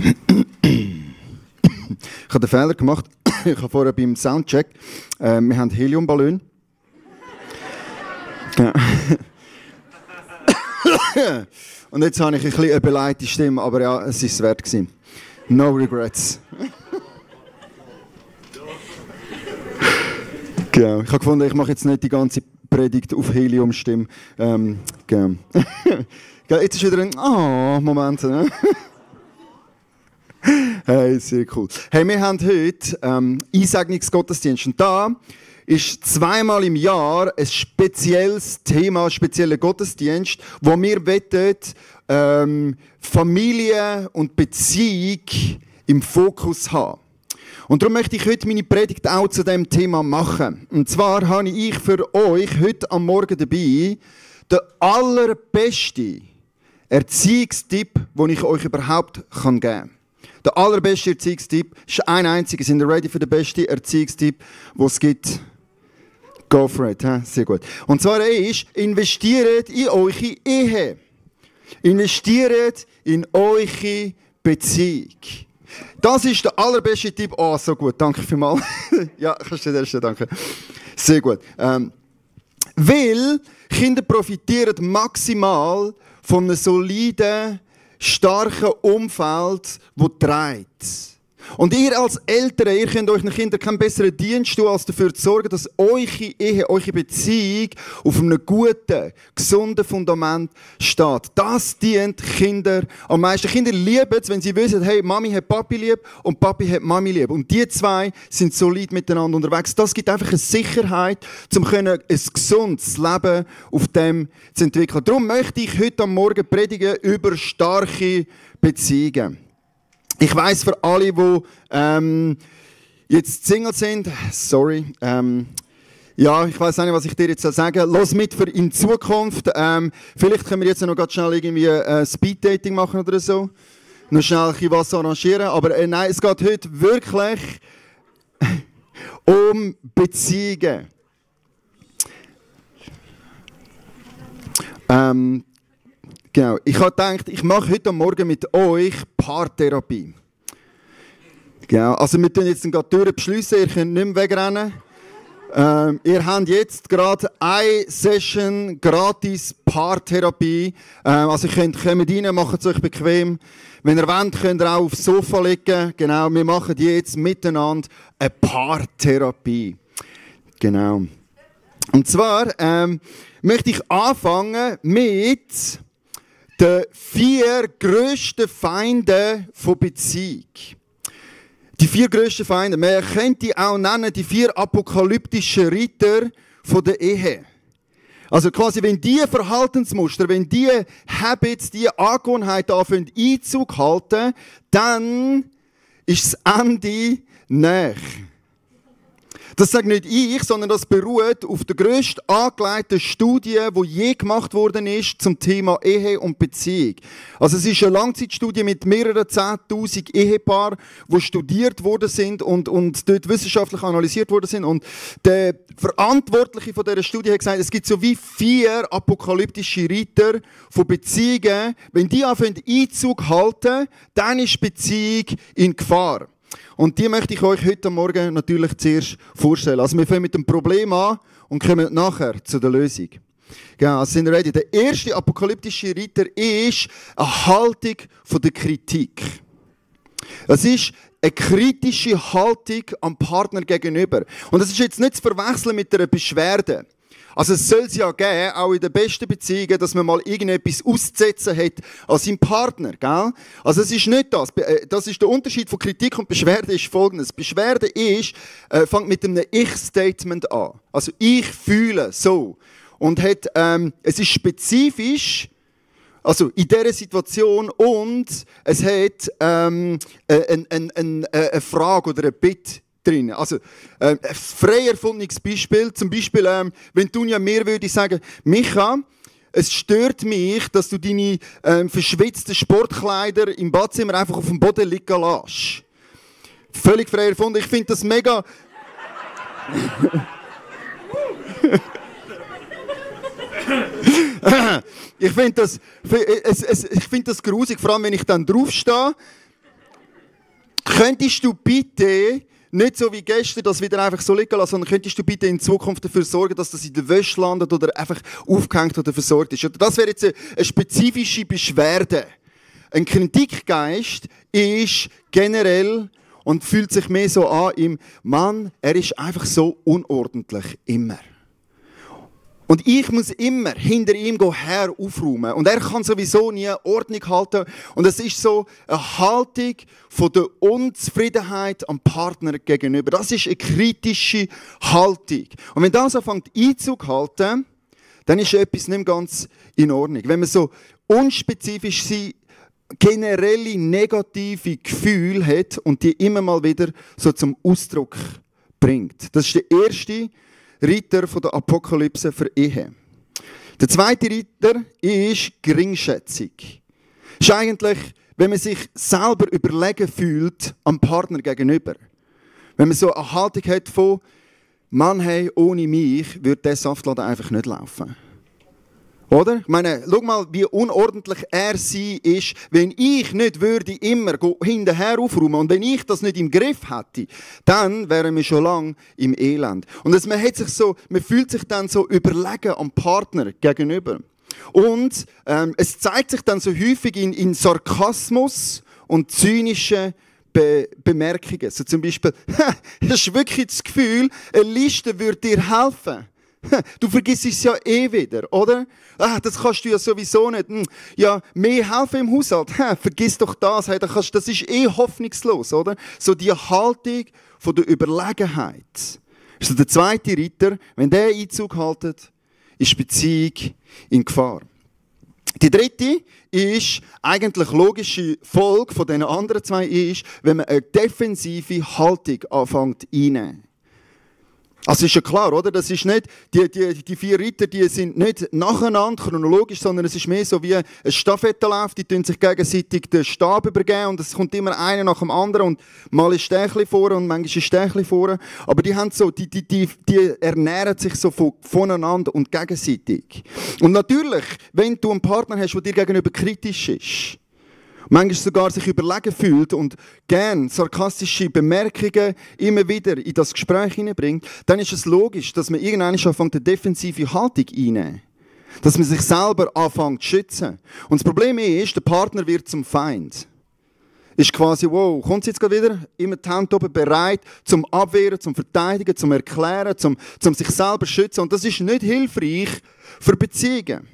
Ich habe den Fehler gemacht. Ich habe vorher beim Soundcheck, wir haben Heliumballon. Ja. Und jetzt habe ich ein bisschen eine beleidigte Stimme, aber ja, es war es wert gewesen. No regrets. Genau. Ich habe gefunden, ich mache jetzt nicht die ganze Predigt auf Heliumstimme. Genau. Jetzt ist wieder ein Moment. Ne? Hey, sehr cool. Hey, wir haben heute Einsegnungsgottesdienst. Und da ist zweimal im Jahr ein spezielles Thema, ein spezieller Gottesdienst, wo wir wettet, Familie und Beziehung im Fokus haben. Und darum möchte ich heute meine Predigt auch zu diesem Thema machen. Und zwar habe ich für euch heute am Morgen dabei den allerbesten Erziehungstipp, den ich euch überhaupt geben kann. Der allerbeste Erziehungstipp ist ein einziger. Sind ihr ready für den besten Erziehungstipp, den es gibt? Go for it. Sehr gut. Und zwar ist, investiert in eure Ehe. Investiert in eure Beziehung. Das ist der allerbeste Tipp. Oh, so gut. Danke vielmals. Ja, kannst du dir erst danken. Sehr gut. Weil Kinder profitieren maximal von einem soliden, starken Umfeld, das trägt. Und ihr als Eltern, ihr könnt euren Kindern keinen besseren Dienst tun, als dafür zu sorgen, dass eure Ehe, eure Beziehung auf einem guten, gesunden Fundament steht. Das dient Kinder am meisten. Kinder lieben es, wenn sie wissen, hey, Mami hat Papi lieb und Papi hat Mami lieb. Und die zwei sind solid miteinander unterwegs. Das gibt einfach eine Sicherheit, um ein gesundes Leben auf dem zu entwickeln. Darum möchte ich heute am Morgen predigen über starke Beziehungen. Ich weiss für alle, die jetzt Single sind, sorry, ja, ich weiss nicht, was ich dir jetzt sagen soll. Los mit für in Zukunft. Vielleicht können wir jetzt noch ganz schnell irgendwie Speed-Dating machen oder so. Noch schnell ein bisschen was arrangieren. Aber nein, es geht heute wirklich um Beziehungen. Genau. Ich habe gedacht, ich mache heute Morgen mit euch Paartherapie. Genau. Also wir tun jetzt die Türen beschliessen, ihr könnt nicht mehr wegrennen. Ihr habt jetzt gerade eine Session gratis Paartherapie. Also ihr kommt rein, macht es euch bequem. Wenn ihr wollt, könnt ihr auch aufs Sofa liegen. Genau, wir machen jetzt miteinander eine Paartherapie. Genau. Und zwar möchte ich anfangen mit die 4 grössten Feinde von Beziehung. Die 4 grössten Feinde. Man könnte auch nennen die 4 apokalyptischen Ritter von der Ehe. Also quasi, wenn diese Verhaltensmuster, wenn diese Habits, diese Angewohnheiten anfangen Einzug halten, dann ist das Ende nahe. Das sage nicht ich, sondern das beruht auf der grössten angelegten Studie, die je gemacht worden ist zum Thema Ehe und Beziehung. Also es ist eine Langzeitstudie mit mehreren 10.000 Ehepaaren, die studiert worden sind und dort wissenschaftlich analysiert worden sind. Und der Verantwortliche von dieser Studie hat gesagt, es gibt so wie 4 apokalyptische Ritter von Beziehungen. Wenn die anfangen Einzug halten, dann ist Beziehung in Gefahr. Und die möchte ich euch heute Morgen natürlich zuerst vorstellen. Also wir fangen mit dem Problem an und kommen nachher zu der Lösung. Genau, also sind wir ready. Der erste apokalyptische Ritter ist eine Haltung von der Kritik. Es ist eine kritische Haltung am Partner gegenüber. Und das ist jetzt nicht zu verwechseln mit einer Beschwerde. Also es soll es ja geben, auch in den besten Beziehungen, dass man mal irgendetwas auszusetzen hat an seinem Partner, gell? Also es ist nicht das. Das ist der Unterschied von Kritik und Beschwerde ist folgendes. Beschwerde ist, fängt mit einem Ich-Statement an. Also ich fühle so. Und hat, es ist spezifisch, also in dieser Situation, und es hat eine Frage oder ein Bitte drin. Also, ein frei erfundenes Beispiel. Zum Beispiel, wenn Dunja mir würde sagen, Micha, es stört mich, dass du deine verschwitzten Sportkleider im Badzimmer einfach auf dem Boden liegen lässt. Völlig frei erfunden. Ich finde das mega... ich finde das grusig, vor allem wenn ich dann draufstehe könntest du bitte nicht so wie gestern das wieder einfach so liegen lassen, sondern könntest du bitte in Zukunft dafür sorgen, dass das in der Wäsche landet oder einfach aufgehängt oder versorgt ist. Das wäre jetzt eine spezifische Beschwerde. Ein Kritikgeist ist generell und fühlt sich mehr so an im Mann, er ist einfach so unordentlich, immer. Und ich muss immer hinter ihm her aufräumen. Und er kann sowieso nie Ordnung halten. Und es ist so eine Haltung von der Unzufriedenheit am Partner gegenüber. Das ist eine kritische Haltung. Und wenn das anfängt Einzug zu halten, dann ist etwas nicht ganz in Ordnung. Wenn man so unspezifisch sind, generelle negative Gefühle hat und die immer mal wieder so zum Ausdruck bringt. Das ist der erste Ritter von der Apokalypse für Ehe. Der zweite Ritter ist Geringschätzung. Ist eigentlich, wenn man sich selber überlegen fühlt am Partner gegenüber. Wenn man so eine Haltung hat von Mann, hey, ohne mich würde der Saftladen einfach nicht laufen. Oder? Ich meine, schau mal, wie unordentlich er sein ist, wenn ich nicht würde immer hinterher aufräumen und wenn ich das nicht im Griff hätte, dann wären wir schon lange im Elend. Und man fühlt sich dann so überlegen am Partner gegenüber. Und es zeigt sich dann so häufig in Sarkasmus und zynischen Bemerkungen. So zum Beispiel, hast du wirklich das Gefühl, eine Liste würde dir helfen? Du vergisst es ja eh wieder, oder? Das kannst du ja sowieso nicht. Ja, mehr helfen im Haushalt. Vergiss doch das. Das ist eh hoffnungslos, oder? So die Haltung von der Überlegenheit. Also der zweite Ritter, wenn der Einzug haltet, ist die Beziehung in Gefahr. Die dritte ist eigentlich logische Folge von den anderen zwei ist, wenn man eine defensive Haltung anfängt einzunehmen. Also ist ja klar, oder? Das ist nicht, die vier Ritter, die sind nicht nacheinander chronologisch, sondern es ist mehr so wie ein Stafettenlauf, die tun sich gegenseitig den Stab übergeben und es kommt immer einer nach dem anderen und mal ist der vor und manchmal ist der vor. Aber die haben so, die ernähren sich so voneinander und gegenseitig. Und natürlich, wenn du einen Partner hast, der dir gegenüber kritisch ist, manchmal sogar sich überlegen fühlt und gern sarkastische Bemerkungen immer wieder in das Gespräch hineinbringt, dann ist es logisch, dass man irgendwann anfängt, eine defensive Haltung einzunehmen. Dass man sich selber anfängt zu schützen. Und das Problem ist, der Partner wird zum Feind. Ist quasi, wow, kommt sie jetzt gerade wieder? Immer die Hand oben bereit, zum Abwehren, zum Verteidigen, zum Erklären, zum sich selber schützen. Und das ist nicht hilfreich für Beziehungen.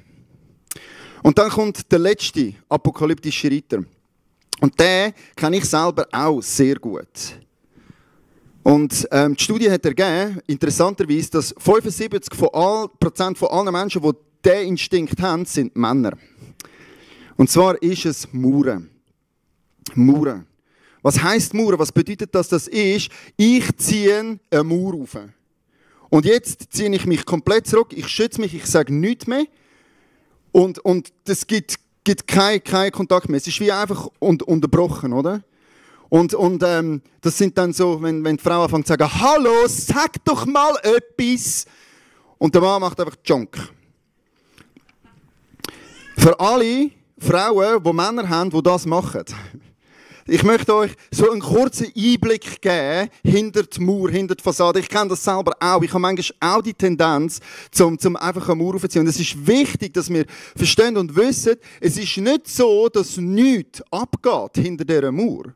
Und dann kommt der letzte apokalyptische Ritter. Und den kenne ich selber auch sehr gut. Und die Studie hat ergeben, interessanterweise, dass 75% von allen Menschen, die diesen Instinkt haben, sind Männer. Und zwar ist es Mauern. Mauern. Was heisst Mauern? Was bedeutet das? Das ist, ich ziehe eine Mauer auf. Und jetzt ziehe ich mich komplett zurück, ich schütze mich, ich sage nichts mehr. Und es gibt keinen Kontakt mehr. Es ist wie einfach unterbrochen, oder? Und das sind dann so, wenn die Frau anfängt zu sagen, «Hallo, sag doch mal etwas!» Und der Mann macht einfach «Junk». Für alle Frauen, die Männer haben, die das machen, ich möchte euch so einen kurzen Einblick geben hinter die Mauer, hinter die Fassade. Ich kenne das selber auch. Ich habe manchmal auch die Tendenz, zum einfach eine Mauer aufzuziehen. Und es ist wichtig, dass wir verstehen und wissen, es ist nicht so, dass nichts abgeht hinter dieser Mauer,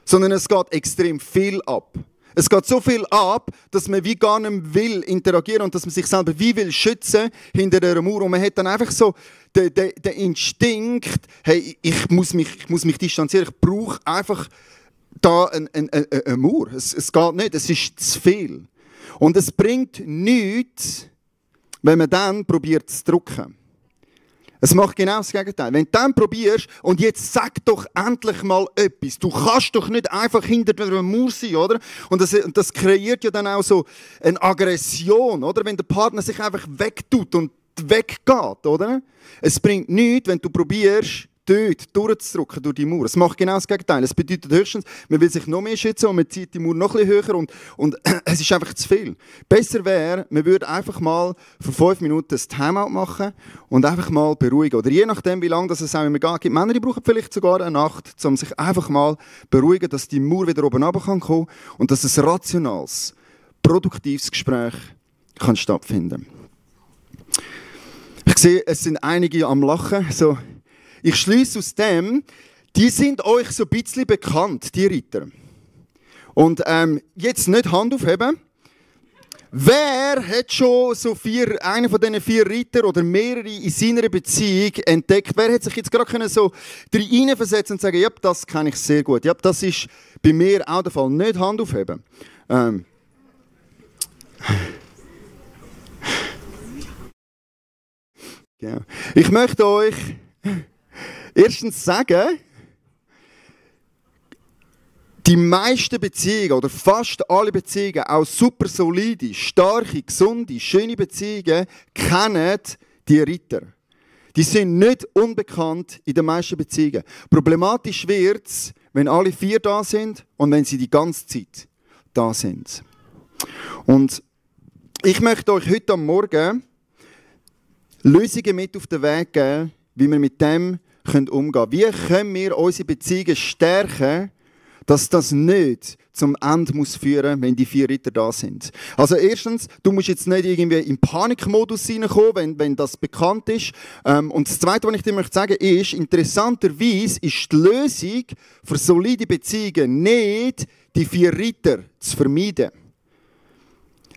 sondern es geht extrem viel ab. Es geht so viel ab, dass man wie gar nicht will interagieren und dass man sich selber wie will schützen hinter dieser Mauer. Und man hat dann einfach so den Instinkt, hey, ich muss mich distanzieren, ich brauche einfach da eine Mauer. Es geht nicht, es ist zu viel. Und es bringt nichts, wenn man dann probiert zu drücken. Es macht genau das Gegenteil. Wenn du dann probierst und jetzt sag doch endlich mal etwas. Du kannst doch nicht einfach hinter der Mauer sein, oder? Und das kreiert ja dann auch so eine Aggression, oder? Wenn der Partner sich einfach wegtut und weggeht, oder? Es bringt nichts, wenn du probierst dort durchzudrücken durch die Mauer. Es macht genau das Gegenteil. Es bedeutet höchstens, man will sich noch mehr schützen und man zieht die Mauer noch ein bisschen höher und es ist einfach zu viel. Besser wäre, man würde einfach mal für 5 Minuten ein Timeout machen und einfach mal beruhigen. Oder je nachdem, wie lange das es auch immer geht. Männer, die brauchen vielleicht sogar eine Nacht, um sich einfach mal beruhigen, dass die Mauer wieder oben runter kann und dass ein rationales, produktives Gespräch kann stattfinden. Ich sehe, es sind einige am Lachen. So, ich schließe aus dem, die sind euch so ein bisschen bekannt, die Ritter. Und jetzt nicht Hand aufheben. Wer hat schon so einen von diesen 4 Ritter oder mehrere in seiner Beziehung entdeckt? Wer hat sich jetzt gerade so reinversetzen und sagen, ja, das kenne ich sehr gut. Ja, das ist bei mir auch der Fall. Nicht Hand aufheben. Ja. Ich möchte euch erstens sagen, die meisten Beziehungen oder fast alle Beziehungen, auch super solide, starke, gesunde, schöne Beziehungen, kennen die Ritter. Die sind nicht unbekannt in den meisten Beziehungen. Problematisch wird es, wenn alle 4 da sind und wenn sie die ganze Zeit da sind. Und ich möchte euch heute am Morgen Lösungen mit auf den Weg geben, wie wir mit dem umgehen können. Wie können wir unsere Beziehungen stärken, dass das nicht zum Ende muss führen, wenn die 4 Ritter da sind. Also erstens, du musst jetzt nicht irgendwie im Panikmodus reinkommen, wenn das bekannt ist. Und das Zweite, was ich dir möchte sagen, ist, interessanterweise ist die Lösung für solide Beziehungen nicht, die 4 Ritter zu vermeiden.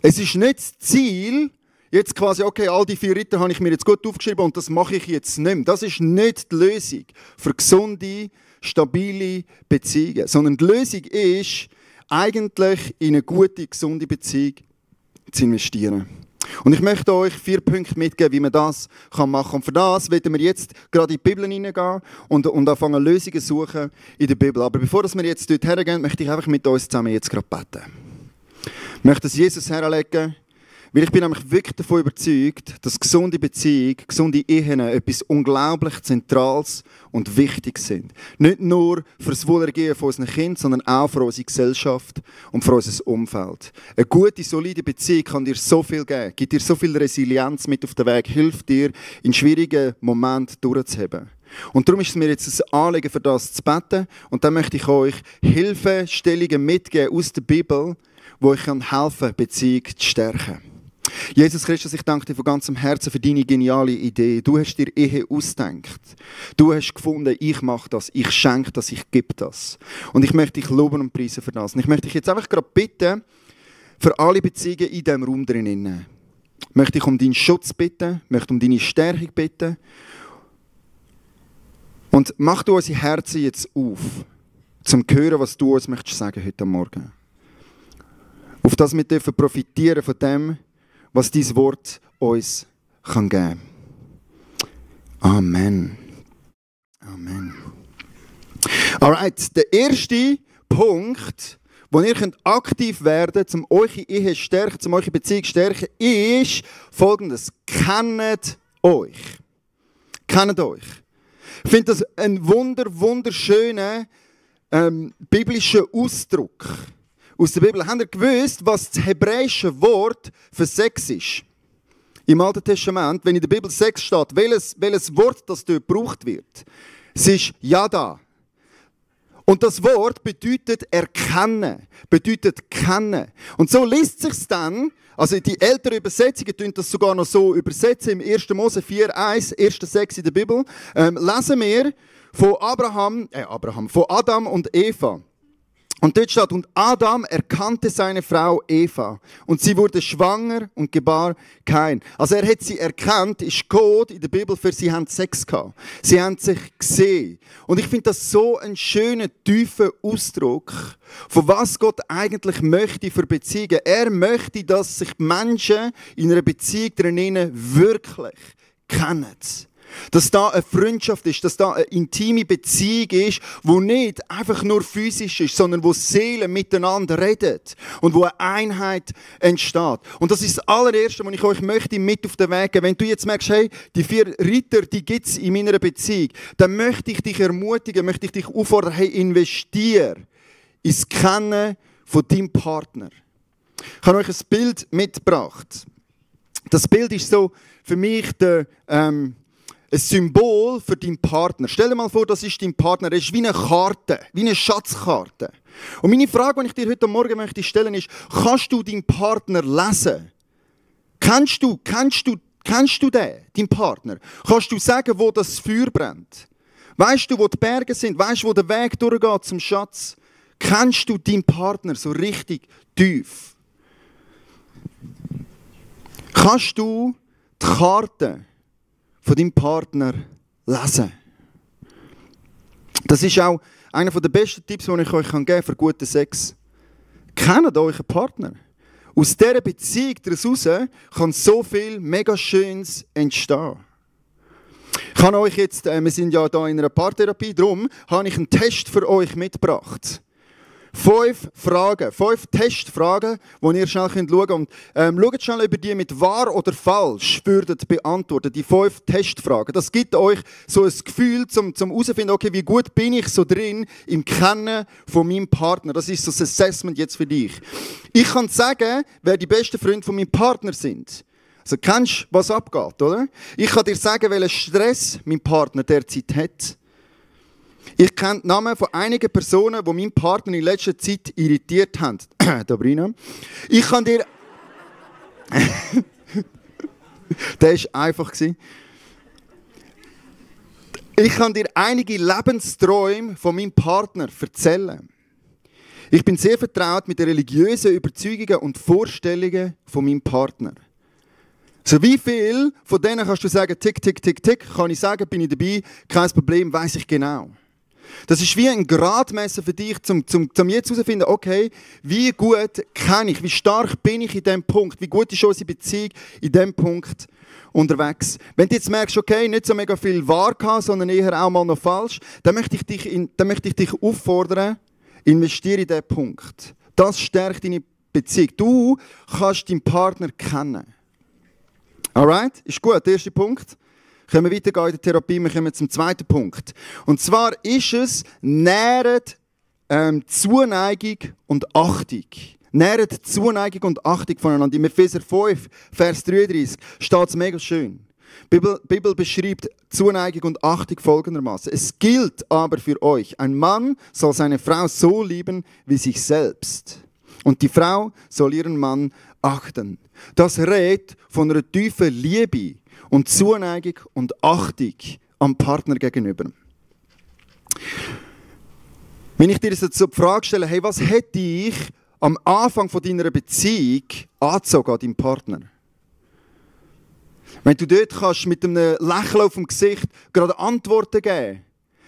Es ist nicht das Ziel, jetzt quasi, okay, all die 4 Ritter habe ich mir jetzt gut aufgeschrieben und das mache ich jetzt nicht mehr. Das ist nicht die Lösung für gesunde, stabile Beziehungen. Sondern die Lösung ist, eigentlich in eine gute, gesunde Beziehung zu investieren. Und ich möchte euch 4 Punkte mitgeben, wie man das machen kann. Und für das werden wir jetzt gerade in die Bibel hineingehen und anfangen, Lösungen zu suchen in der Bibel. Aber bevor wir jetzt dort hergehen, möchte ich einfach mit uns zusammen jetzt gerade beten. Ich möchte es Jesus herlegen. Weil ich bin nämlich wirklich davon überzeugt, dass gesunde Beziehungen, gesunde Ehen etwas unglaublich Zentrales und Wichtiges sind. Nicht nur für das Wohlergehen von unseren Kindern, sondern auch für unsere Gesellschaft und für unser Umfeld. Eine gute, solide Beziehung kann dir so viel geben, gibt dir so viel Resilienz mit auf den Weg, hilft dir, in schwierigen Momenten durchzuheben. Und darum ist es mir jetzt ein Anliegen, für das zu beten. Und dann möchte ich euch Hilfestellungen mitgeben aus der Bibel, die euch helfen kann, Beziehung zu stärken. Jesus Christus, ich danke dir von ganzem Herzen für deine geniale Idee. Du hast dir Ehe ausgedacht. Du hast gefunden, ich mache das, ich schenke das, ich gebe das. Und ich möchte dich loben und preisen für das. Und ich möchte dich jetzt einfach gerade bitten, für alle Beziehungen in diesem Raum drinnen. Ich möchte dich um deinen Schutz bitten, ich möchte um deine Stärkung bitten. Und mach du unsere Herzen jetzt auf, zum zu hören, was du uns möchtest sagen heute Morgen. Auf das wir dürfen profitieren von dem, was dieses Wort uns geben kann. Amen. Amen. Alright, der erste Punkt, wo ihr aktiv werden könnt, um eure Ehe zu stärken, um eure Beziehung zu stärken, ist Folgendes. Kennt euch. Kennt euch. Ich finde das ein wunderschöner biblischer Ausdruck aus der Bibel. Habt ihr gewusst, was das hebräische Wort für Sex ist? Im Alten Testament, wenn in der Bibel Sex steht, welches Wort das dort gebraucht wird? Es ist Yada. Und das Wort bedeutet erkennen, bedeutet kennen. Und so liest es sich dann, also die älteren Übersetzungen tun das sogar noch so übersetzen, im 1. Mose 4,1, 1,6 in der Bibel, lesen wir von von Adam und Eva. Und dort steht, und Adam erkannte seine Frau Eva und sie wurde schwanger und gebar Kain. Also er hat sie erkannt, ist Code in der Bibel für sie haben Sex gehabt. Sie haben sich gesehen. Und ich finde das so einen schönen, tiefen Ausdruck, von was Gott eigentlich möchte für Beziehungen. Er möchte, dass sich Menschen in einer Beziehung drinnen wirklich kennen. Dass da eine Freundschaft ist, dass da eine intime Beziehung ist, wo nicht einfach nur physisch ist, sondern wo Seelen miteinander reden und wo eine Einheit entsteht. Und das ist das Allererste, was ich euch möchte mit auf den Weg geben. Wenn du jetzt merkst, hey, die 4 Ritter, die gibt es in meiner Beziehung, dann möchte ich dich ermutigen, möchte ich dich auffordern, hey, investier ins Kennen von deinem Partner. Ich habe euch ein Bild mitgebracht. Das Bild ist so für mich ein Symbol für deinen Partner. Stell dir mal vor, das ist dein Partner. Er ist wie eine Karte, wie eine Schatzkarte. Und meine Frage, die ich dir heute Morgen möchte stellen, ist: Kannst du deinen Partner lesen? Kennst du den, deinen Partner? Kannst du sagen, wo das Feuer brennt? Weißt du, wo die Berge sind? Weißt du, wo der Weg durchgeht zum Schatz? Kennst du deinen Partner so richtig tief? Kannst du die Karte von deinem Partner lesen? Das ist auch einer der besten Tipps, die ich euch geben kann für guten Sex. Kennt euren Partner. Aus dieser Beziehung daraus kann so viel mega Schönes entstehen. Ich habe euch jetzt, wir sind ja hier in einer Paartherapie, darum habe ich einen Test für euch mitgebracht. 5 Fragen, 5 Testfragen, die ihr schnell schauen könnt. Und schaut schnell, ob ihr die mit wahr oder falsch würdet beantworten. Die 5 Testfragen. Das gibt euch so ein Gefühl, zum herauszufinden, okay, wie gut bin ich so drin im Kennen von meinem Partner. Das ist so ein Assessment jetzt für dich. Ich kann sagen, wer die besten Freunde von meinem Partner sind. Also kennst du, was abgeht, oder? Ich kann dir sagen, welchen Stress mein Partner derzeit hat. Ich kenne die Namen von einigen Personen, die meinen Partner in letzter Zeit irritiert haben. Sabrina. Ich kann dir... Das war einfach. Ich kann dir einige Lebensträume von meinem Partner erzählen. Ich bin sehr vertraut mit den religiösen Überzeugungen und Vorstellungen von meinem Partner. So wie viel von denen kannst du sagen, tick, tick, tick, tick, kann ich sagen, bin ich dabei, kein Problem, weiss ich genau. Das ist wie ein Gradmesser für dich, zum jetzt herauszufinden, okay, wie gut kenne ich, wie stark bin ich in diesem Punkt, wie gut ist unsere Beziehung in diesem Punkt unterwegs. Wenn du jetzt merkst, okay, nicht so mega viel wahr gehabt, sondern eher auch mal noch falsch, dann möchte ich dich auffordern, investiere in diesen Punkt. Das stärkt deine Beziehung. Du kannst deinen Partner kennen. Alright? Ist gut, der erste Punkt. Können wir weitergehen in der Therapie, wir kommen zum zweiten Punkt. Und zwar ist es, nähret Zuneigung und Achtung. Nähret Zuneigung und Achtung voneinander. Im Epheser 5, Vers 33 steht es mega schön. Die Bibel beschreibt Zuneigung und Achtung folgendermaßen. Es gilt aber für euch, ein Mann soll seine Frau so lieben wie sich selbst. Und die Frau soll ihren Mann achten. Das redet von einer tiefen Liebe und Zuneigung und Achtung am Partner gegenüber. Wenn ich dir jetzt so die Frage stelle, hey, was hätte ich am Anfang von deiner Beziehung angezogen an deinem Partner? Wenn du dort kannst mit einem Lächeln auf dem Gesicht gerade Antworten geben,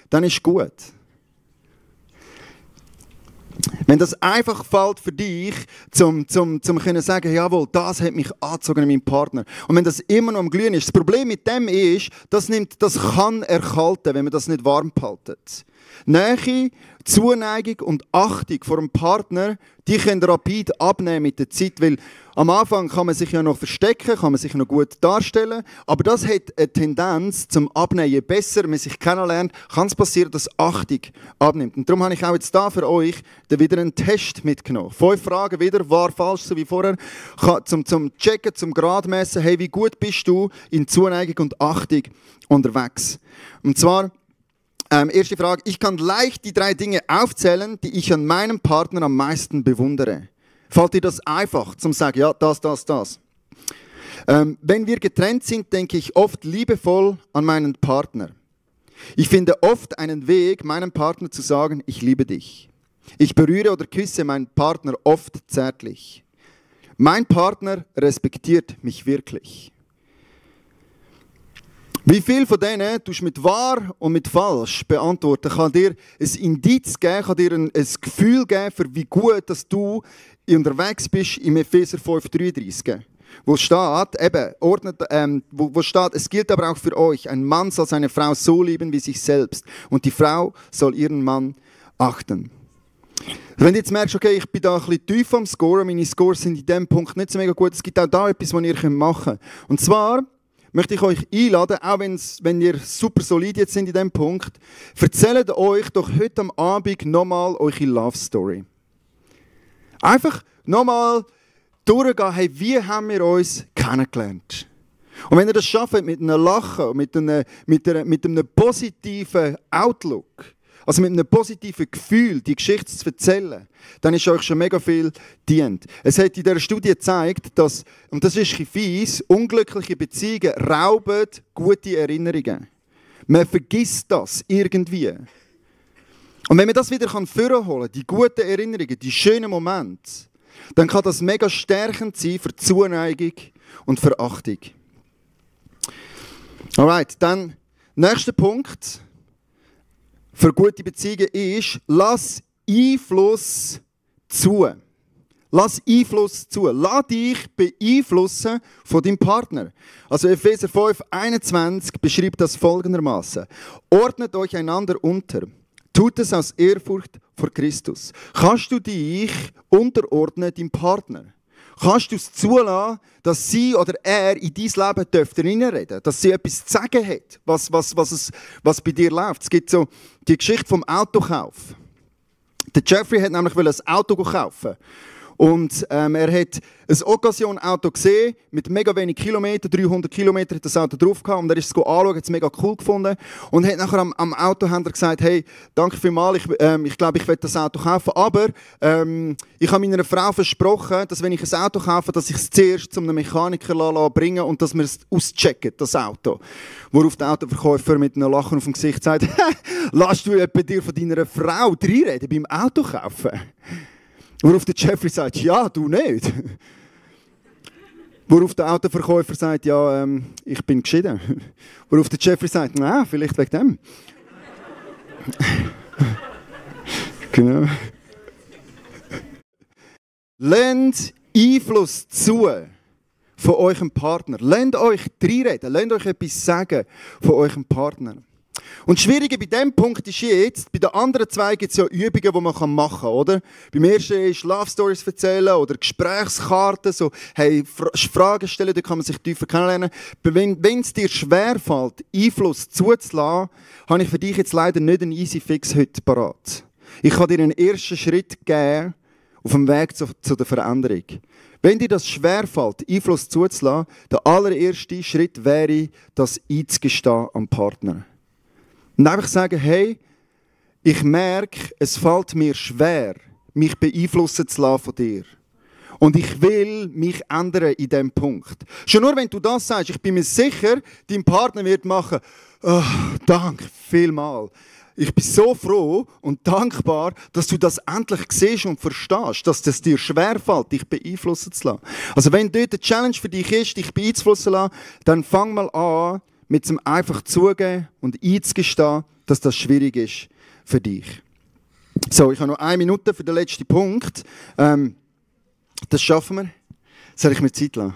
dann ist gut. Wenn das einfach fällt für dich, zum können sagen, jawohl, das hat mich angezogen an meinen Partner. Und wenn das immer noch am Glühen ist, das Problem mit dem ist, das kann erkalten, wenn man das nicht warm behaltet. Nähe, Zuneigung und Achtung vor dem Partner, die können rapid abnehmen mit der Zeit, weil am Anfang kann man sich ja noch verstecken, kann man sich noch gut darstellen, aber das hat eine Tendenz zum Abnehmen. Je besser man sich kennenlernt, kann es passieren, dass Achtung abnimmt. Und darum habe ich auch jetzt da für euch wieder einen Test mitgenommen. 5 Fragen wieder, wahr, falsch, so wie vorher, zum Checken, zum Gradmessen, hey, wie gut bist du in Zuneigung und Achtung unterwegs? Und zwar, erste Frage, ich kann leicht die 3 Dinge aufzählen, die ich an meinem Partner am meisten bewundere. Fällt dir das einfach, zum sagen, ja, das? Wenn wir getrennt sind, denke ich oft liebevoll an meinen Partner. Ich finde oft einen Weg, meinem Partner zu sagen, ich liebe dich. Ich berühre oder küsse meinen Partner oft zärtlich. Mein Partner respektiert mich wirklich. Wie viel von denen du mit wahr und mit falsch beantworten, kann dir ein Indiz geben, kann dir ein Gefühl geben, für wie gut dass du unterwegs bist im Epheser 5,33. wo steht, wo steht, es gilt aber auch für euch, ein Mann soll seine Frau so lieben wie sich selbst und die Frau soll ihren Mann achten. Wenn du jetzt merkst, okay, ich bin da ein bisschen tief am Score, meine Scores sind in diesem Punkt nicht so mega gut, es gibt auch da etwas, was ihr machen könnt. Und zwar möchte ich euch einladen, auch wenn ihr super solid jetzt sind in diesem Punkt, erzählt euch doch heute am Abend nochmal eure Love Story. Einfach nochmal durchgehen, hey, wie haben wir uns kennengelernt? Und wenn ihr das schafft mit einem Lachen, mit einem positiven Outlook, also mit einem positiven Gefühl, die Geschichte zu erzählen, dann ist euch schon mega viel dient. Es hat in dieser Studie gezeigt, dass, und das ist ein fies, unglückliche Beziehungen rauben gute Erinnerungen. Man vergisst das irgendwie. Und wenn man das wieder vorholen kann, die guten Erinnerungen, die schönen Momente, dann kann das mega stärkend sein für Zuneigung und Verachtung. Alright, dann nächster Punkt für gute Beziehungen ist, lass Einfluss zu. Lass Einfluss zu. Lass dich beeinflussen von deinem Partner. Also Epheser 5,21 beschreibt das folgendermaßen: Ordnet euch einander unter. Tut es aus Ehrfurcht vor Christus. Kannst du dich unterordnen deinem Partner? Kannst du es zulassen, dass sie oder er in dein Leben reinreden darf? Dass sie etwas zu sagen hat, was bei dir läuft? Es gibt so die Geschichte vom Autokauf. Der Jeffrey hat nämlich ein Auto kaufen. Und er hat ein Occasion-Auto gesehen, mit mega wenig Kilometern, 300 Kilometer hat das Auto drauf gehabt. Und er ist es anschauen, hat es mega cool gefunden. Und hat nachher am Autohändler gesagt, hey, danke vielmals, ich glaube, ich will das Auto kaufen. Aber ich habe meiner Frau versprochen, dass wenn ich ein Auto kaufe, dass ich es zuerst zu einem Mechaniker bringen und dass wir es auschecken, das Auto. Worauf der Autoverkäufer mit einem Lachen auf dem Gesicht sagt, lass du etwa dir von deiner Frau reinreden beim Auto kaufen? Worauf der Jeffrey sagt, ja, du nicht. Worauf der Autoverkäufer sagt, ja, ich bin geschieden. Worauf der Jeffrey sagt, na, vielleicht wegen dem. Genau. Lasst Einfluss zu von eurem Partner. Lasst euch reinreden, lasst euch etwas sagen von eurem Partner. Und das Schwierige bei diesem Punkt ist jetzt, bei den anderen zwei gibt es ja Übungen, die man machen kann, oder? Beim ersten ist Love Stories erzählen oder Gesprächskarten, so, hey, Fragen stellen, da kann man sich tiefer kennenlernen. Wenn es dir schwerfällt, Einfluss zuzulassen, habe ich für dich jetzt leider nicht einen easy fix heute parat. Ich kann dir einen ersten Schritt geben auf dem Weg zu der Veränderung. Wenn dir das schwerfällt, Einfluss zuzulassen, der allererste Schritt wäre, das einzugestehen am Partner. Und einfach sagen, hey, ich merke, es fällt mir schwer, mich beeinflussen zu lassen von dir. Und ich will mich ändern in diesem Punkt. Schon nur, wenn du das sagst, ich bin mir sicher, dein Partner wird machen, oh, danke vielmals. Ich bin so froh und dankbar, dass du das endlich siehst und verstehst, dass es dir schwerfällt, dich beeinflussen zu lassen. Also wenn dort eine Challenge für dich ist, dich beeinflussen zu lassen, dann fang mal an, mit dem einfach zugeben und einzugestehen, dass das schwierig ist für dich. So, ich habe noch 1 Minute für den letzten Punkt. Das schaffen wir. Soll ich mir Zeit lassen?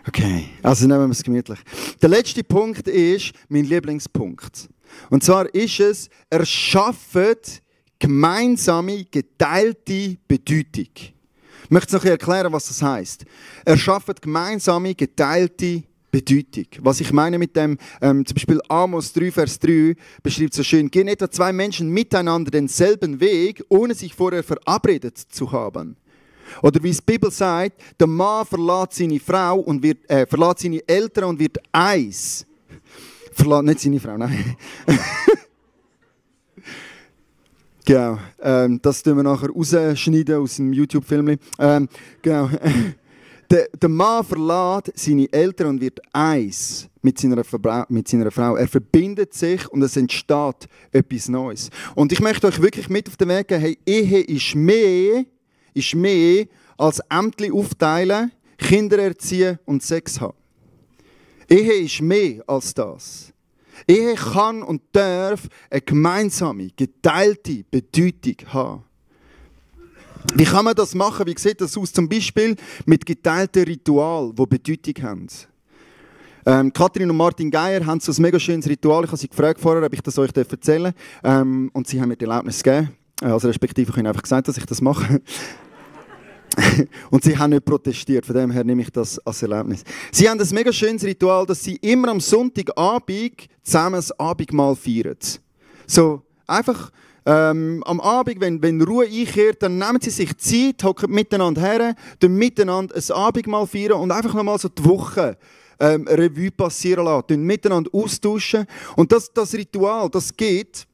Okay, also nehmen wir es gemütlich. Der letzte Punkt ist mein Lieblingspunkt. Und zwar ist es, erschafft gemeinsame, geteilte Bedeutung. Ich möchte noch erklären, was das heisst. Erschafft gemeinsame, geteilte Bedeutung. Was ich meine mit dem, zum Beispiel Amos 3, Vers 3 beschreibt so schön, gehen etwa 2 Menschen miteinander denselben Weg, ohne sich vorher verabredet zu haben. Oder wie es die Bibel sagt, der Mann verlässt seine Frau und verlässt seine Eltern und wird eins. Verlässt nicht seine Frau, nein. Genau, das tun wir nachher rausschneiden aus dem YouTube-Film. Genau. Der Mann verlässt seine Eltern und wird eins mit seiner Frau. Er verbindet sich und es entsteht etwas Neues. Und ich möchte euch wirklich mit auf den Weg geben, hey, Ehe ist mehr als Ämtli aufteilen, Kinder erziehen und Sex haben. Ehe ist mehr als das. Ehe kann und darf eine gemeinsame, geteilte Bedeutung haben. Wie kann man das machen? Wie sieht das aus? Zum Beispiel mit geteilten Ritualen, die Bedeutung haben. Kathrin und Martin Geier haben so ein mega schönes Ritual. Ich habe sie gefragt vorher, ob ich das euch erzählen darf. Und sie haben mir die Erlaubnis gegeben. Also respektive, ich habe ihnen einfach gesagt, dass ich das mache. Und sie haben nicht protestiert, von dem her nehme ich das als Erlebnis. Sie haben ein mega schönes Ritual, dass sie immer am Sonntagabend zusammen das Abendmahl feiern. So, einfach am Abend, wenn Ruhe einkehrt, dann nehmen sie sich Zeit, hocken miteinander her, dann miteinander ein Abendmahl feiern und einfach nochmal so die Woche Revue passieren lassen, miteinander austauschen. Und das Ritual, das gibt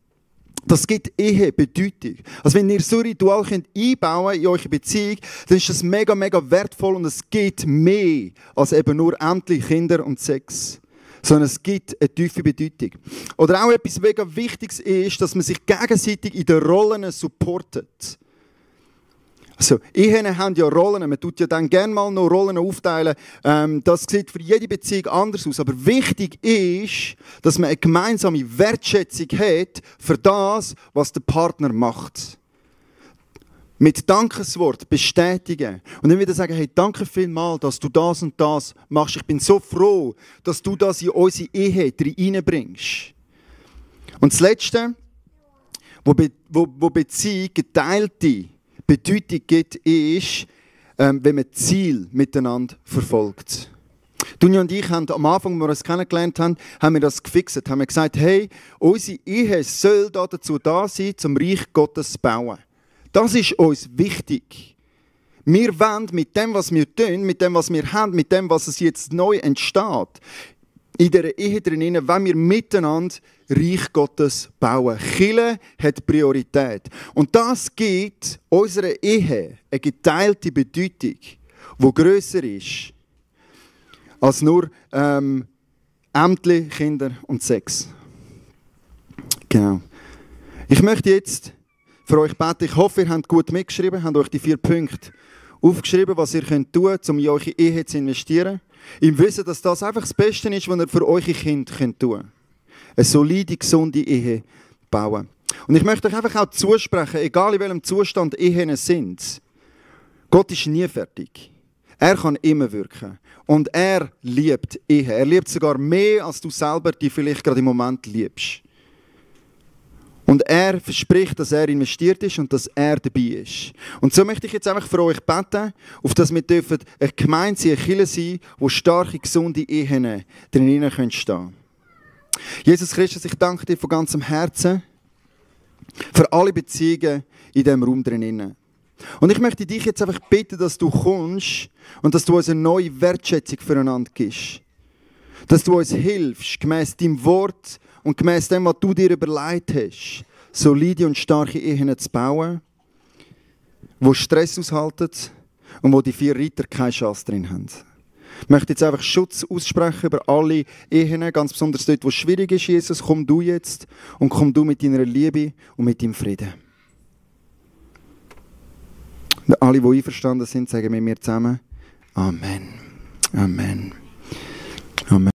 Ehe Bedeutung. Also wenn ihr so ein Ritual einbauen könnt in eure Beziehung, dann ist das mega, mega wertvoll und es gibt mehr als eben nur Ämter, Kinder und Sex. Sondern es gibt eine tiefe Bedeutung. Oder auch etwas mega Wichtiges ist, dass man sich gegenseitig in den Rollen supportet. Also, Ehen haben ja Rollen, man tut ja dann gerne mal noch Rollen aufteilen. Das sieht für jede Beziehung anders aus. Aber wichtig ist, dass man eine gemeinsame Wertschätzung hat für das, was der Partner macht. Mit Dankeswort bestätigen. Und dann wieder sagen, hey, danke vielmals, dass du das und das machst. Ich bin so froh, dass du das in unsere Ehe reinbringst. Und das Letzte, wo Beziehung geteilte Bedeutung gibt, ist, wenn man Ziel miteinander verfolgt. Dunja und ich haben am Anfang, als wir uns kennengelernt haben, haben wir das gefixt. Haben wir gesagt, hey, unsere Ehe soll dazu da sein, zum Reich Gottes zu bauen. Das ist uns wichtig. Wir wollen mit dem, was wir tun, mit dem, was wir haben, mit dem, was es jetzt neu entsteht, in dieser Ehe drinnen, wenn wir miteinander Reich Gottes bauen. Kirche hat Priorität. Und das gibt unserer Ehe eine geteilte Bedeutung, die grösser ist als nur Ämter, Kinder und Sex. Genau. Ich möchte jetzt für euch beten. Ich hoffe, ihr habt gut mitgeschrieben, habt euch die 4 Punkte aufgeschrieben, was ihr tun könnt, um in eure Ehe zu investieren. Im Wissen, dass das einfach das Beste ist, was ihr für eure Kinder tun könnt. Eine solide, gesunde Ehe bauen. Und ich möchte euch einfach auch zusprechen, egal in welchem Zustand Ehen sind, Gott ist nie fertig. Er kann immer wirken. Und er liebt Ehe. Er liebt sogar mehr, als du selber die vielleicht gerade im Moment liebst. Und er verspricht, dass er investiert ist und dass er dabei ist. Und so möchte ich jetzt einfach für euch beten, auf dass wir eine Gemeinde sein, eine Kirche sein, wo starke, gesunde Ehen drinnen stehen können. Jesus Christus, ich danke dir von ganzem Herzen für alle Beziehungen in diesem Raum drinnen. Und ich möchte dich jetzt einfach bitten, dass du kommst und dass du uns eine neue Wertschätzung füreinander gibst. Dass du uns hilfst, gemäss deinem Wort und gemäss dem, was du dir überlegt hast, solide und starke Ehen zu bauen, die Stress aushalten und wo die 4 Ritter keinen Schatz drin haben. Ich möchte jetzt einfach Schutz aussprechen über alle Ehen, ganz besonders dort, wo es schwierig ist, Jesus. Komm du jetzt und komm du mit deiner Liebe und mit deinem Frieden. Und alle, die einverstanden sind, sagen mit mir zusammen Amen. Amen. Amen.